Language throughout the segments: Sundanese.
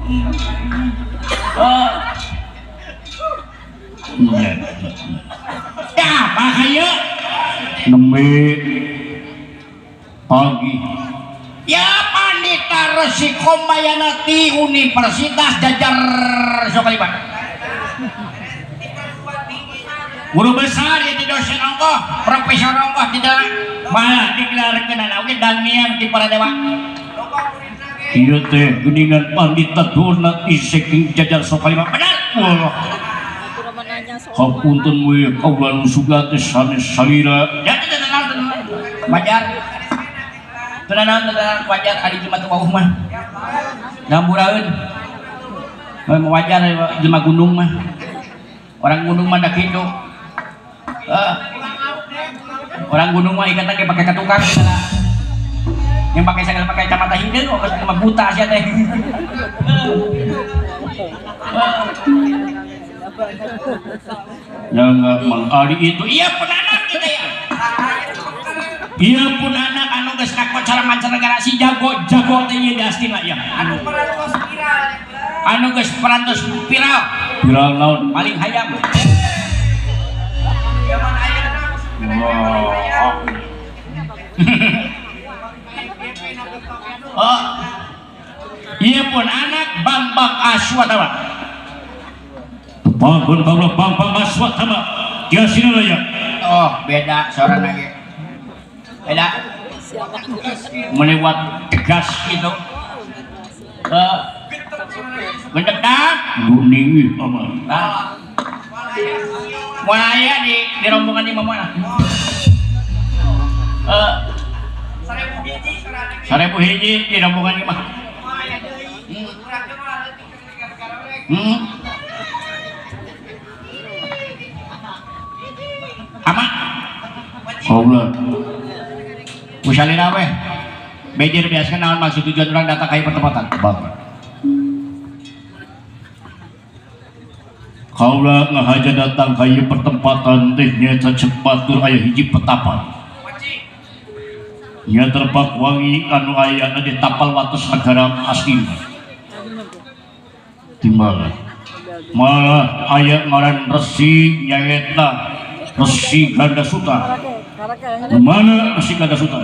Oh. Iya. Ya, bahaya. Nembe pagi. Ya Pandita Resi Kombayana ti Universitas Jajar Sokalima. Guru besar ya di dosen ongkoh, profesor ongkoh tidak malah digelarkeun oge dangniang ti para dewa. Ieu teh geuningan Pandita Durna saking Jajar Sokalima. Benar. Wah. Hapunten we kaula nu suga teh sanes salira. Ya teu tenang tenang. Wajar. Tenang tenang wajar ari jelema teu wawuh mah. Ngamburaeun. Wajar jelema gunung mah. Orang gunung mah da kitu. Orang gunung mah ikatan ge pake ka tukang segala. Yang pakai segala pakai kacamata hideung kok geus mah buta sia teh. Ya enggak Mang Ari itu Iya pun anak kita ya. Iya pun anak anu geus kakocara mancanegara si jago-jago teh ieu di Astina ya. Anu anu geus parantos viral. Viral naon? Paling hayam. Wah. Oh. Iya pun anak Bambang Aswatama. Tepangkeun kaula Bambang Aswatama. Di Astina ya. Oh, beda suara lagi. Beda. Melewat tegas gitu. Gendek dah. Guning ih aman. Nah. Moal aya di rombongan di mana? 1000 hiji di rombongan di mah. Ama Kaula usalira weh. Bejer biasa naon maksud tujuan orang datang ka ieu pertempatan. Bapak. Kaula ngahaja datang ka ieu pertempatan teh nyaeta cepat tur aya hiji petapan. Nya terpak wangi anu ayana di tapal wates negara Astina. Timbal. Malah aya ngaran resi nyaeta Resi Gandasuta. Mana Resi Gandasuta?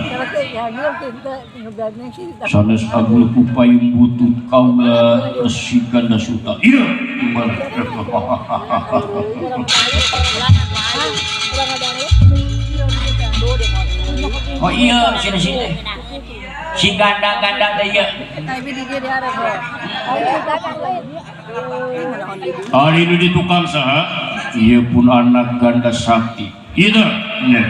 Sanes agul ku payung butut kaula Resi Gandasuta. Iya, timbal. Oh iya, sini sini. Si ganda-ganda teh ieu. Ari nu di tukang saha? Ieu pun anak Ganda Sakti. Ieu teh. Nya.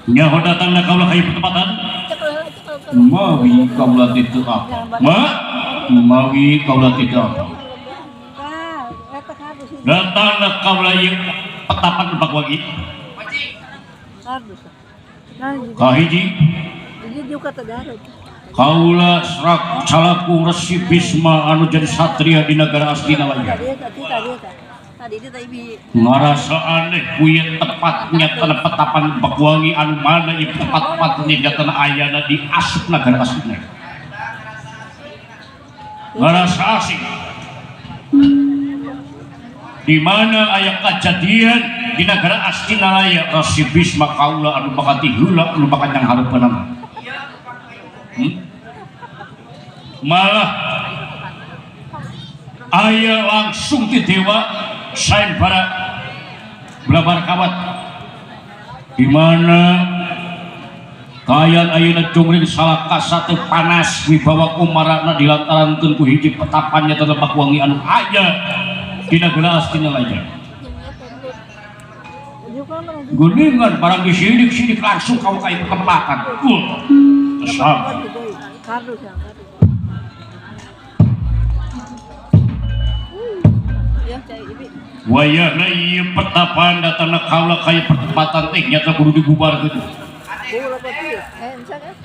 Nyaho datangna kaula ka ieu pertempatan? Mawi kaula teh teu apa? Ma, mawi kaula teh teu apa? Datangna kaula ieu petapan Lebak Wangi. Kahiji kaula serak salaku Resi Bisma anu jadi satria di negara Astina lagi. Ngarasa aneh kuy tepatnya tanah petapan Lebak Wangi anu mana ieu tempat-tempat nyatana ayana di asup negara Astina. Ngarasa asing. Di mana aya kejadian di negara Astina Laya Resi Bisma kaula anu bakal tiheula anu bakal yang hareupeunna. Malah aya langsung ti dewa sayembara belabar kawat di mana kayan ayeuna cungring salakasa teh panas wibawa kumarana dilantarankeun ku hiji petapannya teh Lebak Wangi anu aya di negara Astina Laya. Guningan barang disidik-sidik langsung kau kayak pertempatan. Kesal. Wayahna ieu petapan datangna kaula kaya pertempatan teh nyata kudu dibubarkeun.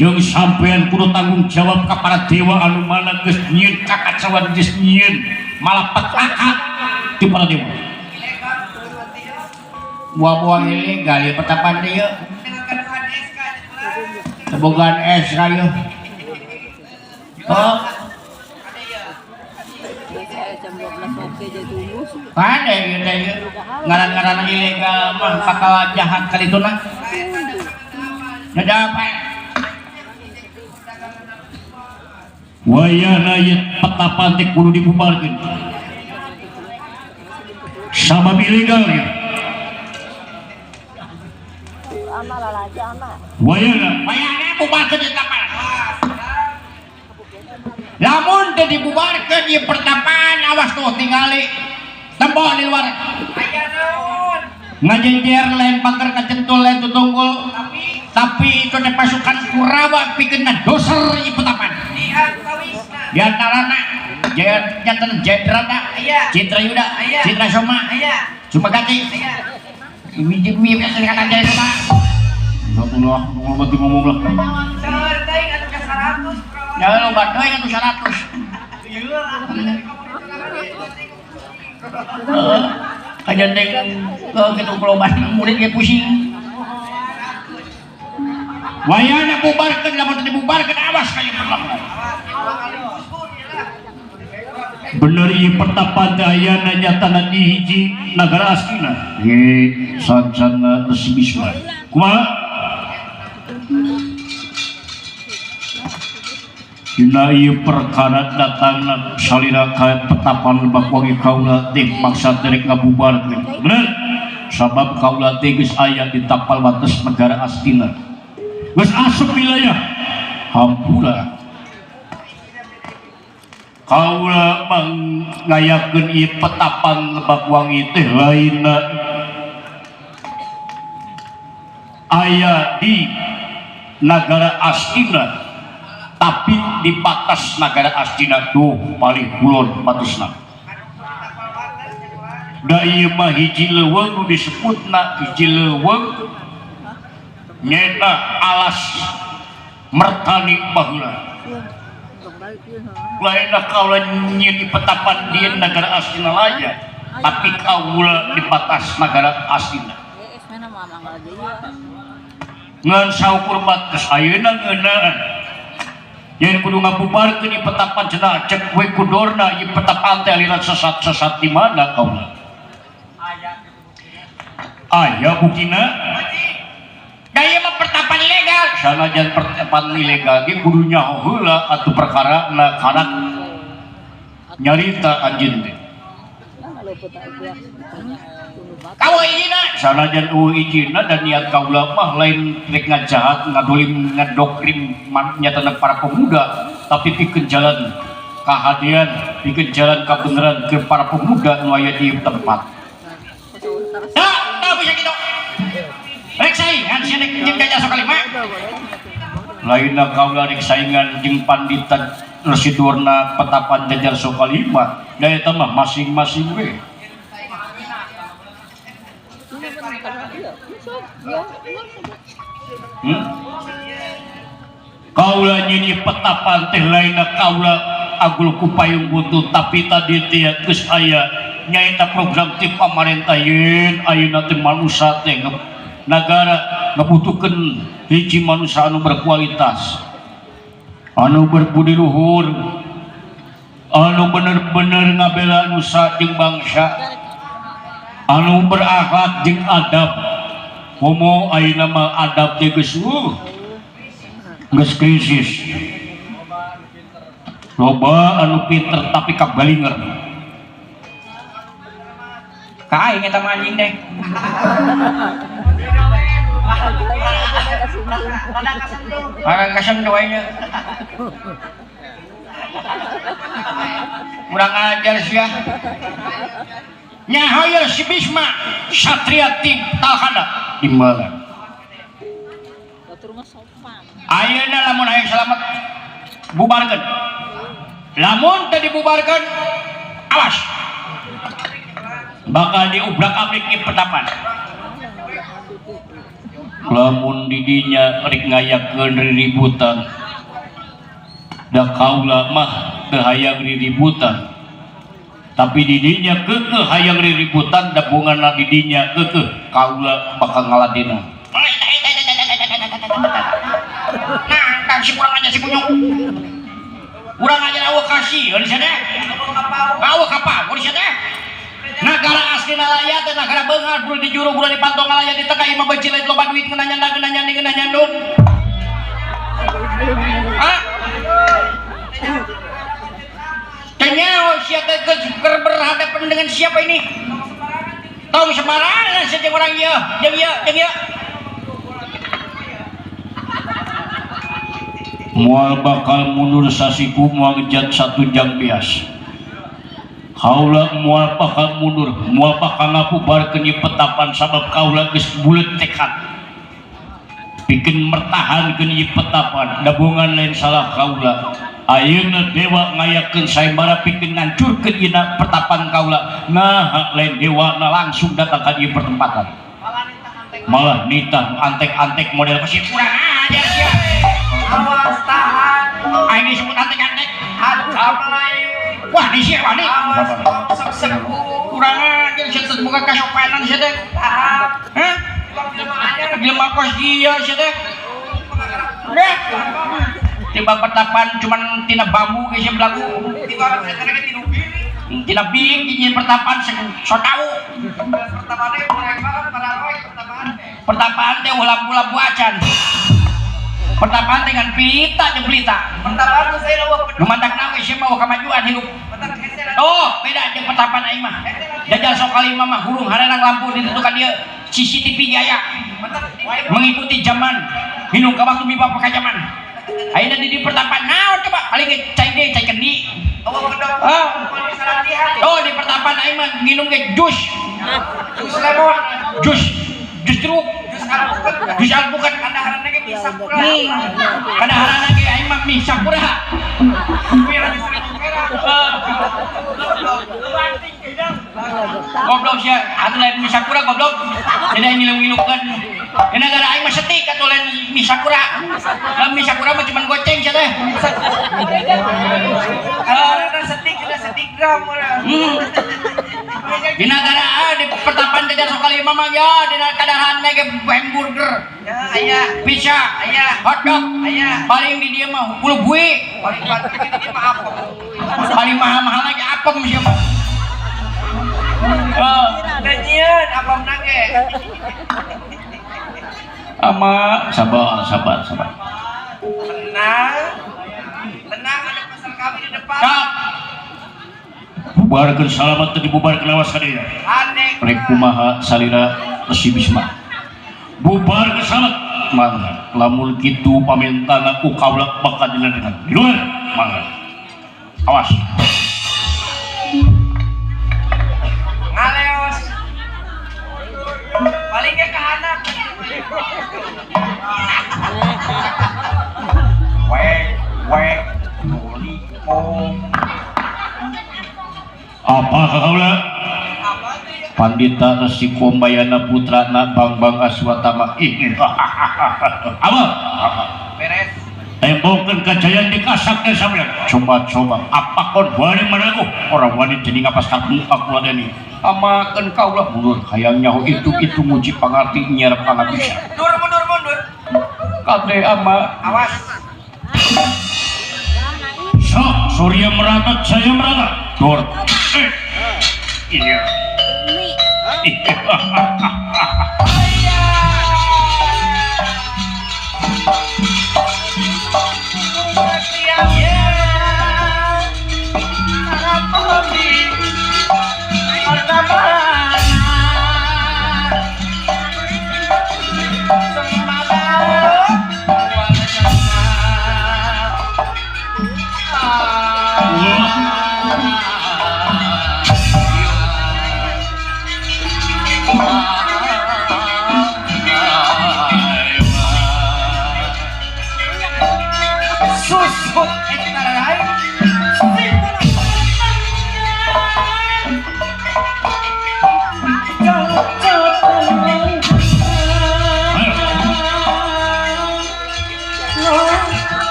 Jeung sampean kudu tanggung jawab ka para dewa anu mana geus nyieun kakacauan geus nyieun malapetaka ti para dewa. Buah-buah ilegal ieu petapan teh ieu. Tebogan es ka ieu. Oh. Jam 12 oke jadi tunggu sih. Kan ieu teh ngaran-ngaran ilegal mah bakal jahat kali itu nah. Nada apa? Wayahna ieu petapan teh kudu dibubarkeun. Sabab ilegal ya. Ama lalaja ama. Wayahna Wayahna bubarkeun ieu tapan. Lamun teu dibubarkeun ieu pertapaan awas tuh tingali tembok di luar. Aya naon? Ngajejer lain pagar kacentul lain tutunggul. Tapi itu teh pasukan Kurawa pikeun ngadoser ieu pertapaan. Di antawisna. Di antarana janten Jendrata, Aya. Citra Yuda, Aya. Citra Soma, Aya. Sumagati, Aya. Mimi kata Jaya Soma. Satu lah, ngomong ngomong lah. Seueur teuing atuh ka 100 Kurawa. Ya lo deui atuh 100. Ieu lah. Heeh. Kajandeng kitu kuloban murid ge pusing. Wayana bubarkeun lamun teu dibubarkeun awas ka ieu perlakuan. Bener ieu pertapan teh ayana nyatana di hiji nagara Astina. Ye sancana Resi Bisma. Kumaha? Dina ieu perkara datangna salira ka petapan Lebak Wangi kaula teh maksa teh rek ngabubarkeun. Bener? Sabab kaula teh geus aya di tapal wates negara Astina. Geus asup wilayah hampura. Kaula mangayakeun ieu petapan Lebak Wangi teh lainna aya di nagara Astina tapi di batas nagara Astina tuh paling kulon batasna. Da ieu mah hiji leuweung nu disebutna hiji leuweung nyaeta alas mertani baheula. Lainna kaula nyieun petapan di nagara Astina laya tapi kaula di batas nagara Astina. Ngan saukur batas ayeuna ngeunaan yen kudu ngabubarkeun ieu petapan cenah cek we kudorna ieu petapan teh aliran sesat-sesat di mana kaula. Aya buktina Da ieu mah pertapan ilegal. Sanajan pertapan ilegal ge kudu nyaho heula atuh perkarana karak nyarita anjeun teh. Kawa ijina sanajan eueuh ijina dan niat kaula mah lain rek ngajahat ngadolim ngadokrim nyatana para pemuda tapi pikeun jalan kahadean pikeun jalan kabeneran ke para pemuda nu aya di tempat. Da, da bisa kitu. Rek saingan sia rek jeung Gajah Sokalima. Lainna kaula rek saingan jeung pandita Resi Durna petapan Jajar Sokalima da eta mah masing-masing we. Kaula nyini petapan teh lainna kaula agul ku payung butuh tapi tadi teh geus aya nyaeta program ti pamarentah yeun ayeuna teh manusa teh nagara ngabutuhkeun hiji manusia anu berkualitas anu berbudi luhur anu bener-bener ngabela nusa jeung bangsa anu berakhlak jeung adab. Komo ayeuna mah adab teh geus geus krisis. Loba anu pinter tapi kabalinger. Ka aing eta mah anjing teh. Rada kasendung aing. Kurang ajar sia. Nyaho ieu si Bisma satria ti Talhana di mana? Ayeuna lamun hayang selamat bubarkeun. Lamun teu dibubarkeun awas bakal diubrak-abrik di petapan. Lamun didinya rek ngayakeun riributan da kaula mah teu hayang riributan tapi didinya keukeuh hayang riributan da bungana didinya keukeuh kaula bakal ngaladena. Nah, si kurang aja si kunyuk. Urang aja awak kasih, di sana. Awak apa? Di sana. Nagara asli nalaya teh nagara beunghar buru di juru buru di pantong nalaya di tengah imah benci lain loba duit ngeunah nyanda ngeunah nyandi ngeunah nyandung. Ah? Tanya siapa keur berhadapan dengan siapa ini? Tong sembarangan saja orang ieu, jeung ieu, jeung ieu. Moal bakal mundur sasiku moal ngejat satu jam bias. Kaula moal bakal mundur, moal bakal ngabubarkeun ieu petapan sabab kaula geus buleut tekad. Pikeun mertahankeun ieu petapan, dabongan lain salah kaula. Ayeuna dewa ngayakeun sayembara pikeun ngancurkeun ieu pertapan kaula. Nah, lain dewa na langsung datang ka ieu pertempatan. Malah nitah antek-antek model pasir kurang ajar sia. Awas tahan. Aing disebut antek-antek. Hancur Melayu. Wah, di sia wani. Awas sok sepuh. Kurang ajar sia teh boga kasopanan sia teh. Tahap. Hah? Jelema kos dia sia teh. Deh. Tiba pertapan cuman tina bambu ge sia belagu. Tiba mereka tilu bilik. Tina bilik nyieun pertapan so tau. Pertapane kurang banget para roy pertapaan teh. Pertapaan teh lampu-lampu acan. Pertapaan dengan pelita jeung pelita. Pertapaan nu saya leuweuh Nu mantak we sia mah kamajuan hidup. Oh, beda jeung pertapan aing mah. Jajal sok kalima mah hurung harerang lampu ditentukan dia CCTV gaya. Mengikuti zaman. Minum ka waktu miba ka zaman. Ayeuna di pertapan naon coba paling ge cai deui cai kendi. Oh, di pertapan aing mah nginum ge jus. Jus lemon, jus jus jeruk, jus alpukat. Jus alpukat kadaharana ge mie sakura. Kadaharana ge aing mah mie sakura. Goblok sia, atuh lain mie sakura goblok. Jadi aing ngilu-ngilukeun. Di negara aing mah setik atuh lain mie sakura. Lah mie sakura mah cuman goceng sia teh. Kadaharana setik sudah setik gram. Di negara di pertapan jajan sokalima mah ya di kadaharana ge hamburger. Ya, aya. Pizza, aya. Hotdog, aya. Paling di dia mah bulu bui. Paling paling di dia mah apem. Paling mahal-mahal lagi apem sih mah. Teu nyieun apem nage. Ama sabar sabar sabar. Tenang. Tenang ada pasar kami di depan. Kak. Bubarkeun salamat teu dibubarkeun awas ka dieu. Rek kumaha salira Resi Bisma. Bubarkeun salamat mangga. Lamun kitu pamentana ku kaula bakal diladenan. Di luar mangga. Awas. Ngaleos. Palingnya ke anak. Wek wek nulikom. Apa kaula? Pandita Resi Kumbayana putrana Bangbang Aswatama. Apa? Beres. Tembongkeun kajayaan di kasak teh sampean. Coba-coba apa kon wani manaku? Orang wani jadi ngapas kampung aku ladeni. Amakeun kaula mundur hayang nyaho itu muji pangarti nyerep pangabisa. Mundur mundur mundur. Kade ama. Awas. Sok surya merata saya merata. Dor. Iya.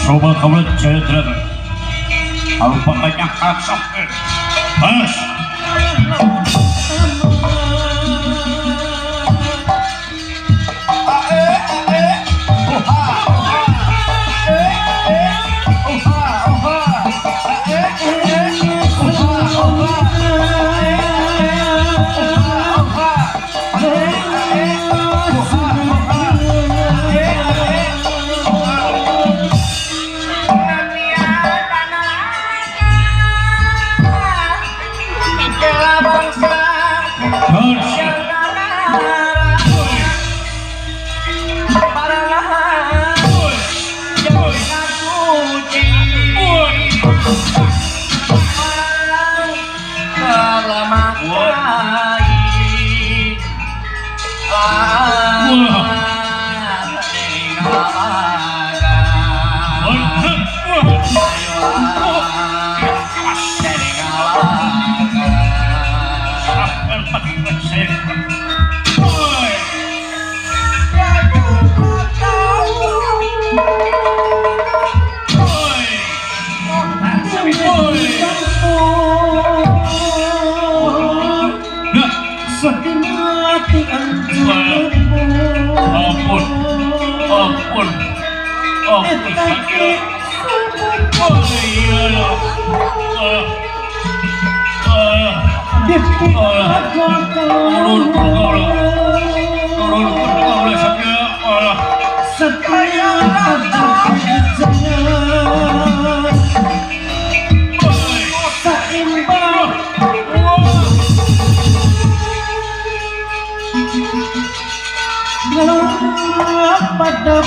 Coba kaula Jayadra. Arupa banyak sampai. Mas. Pada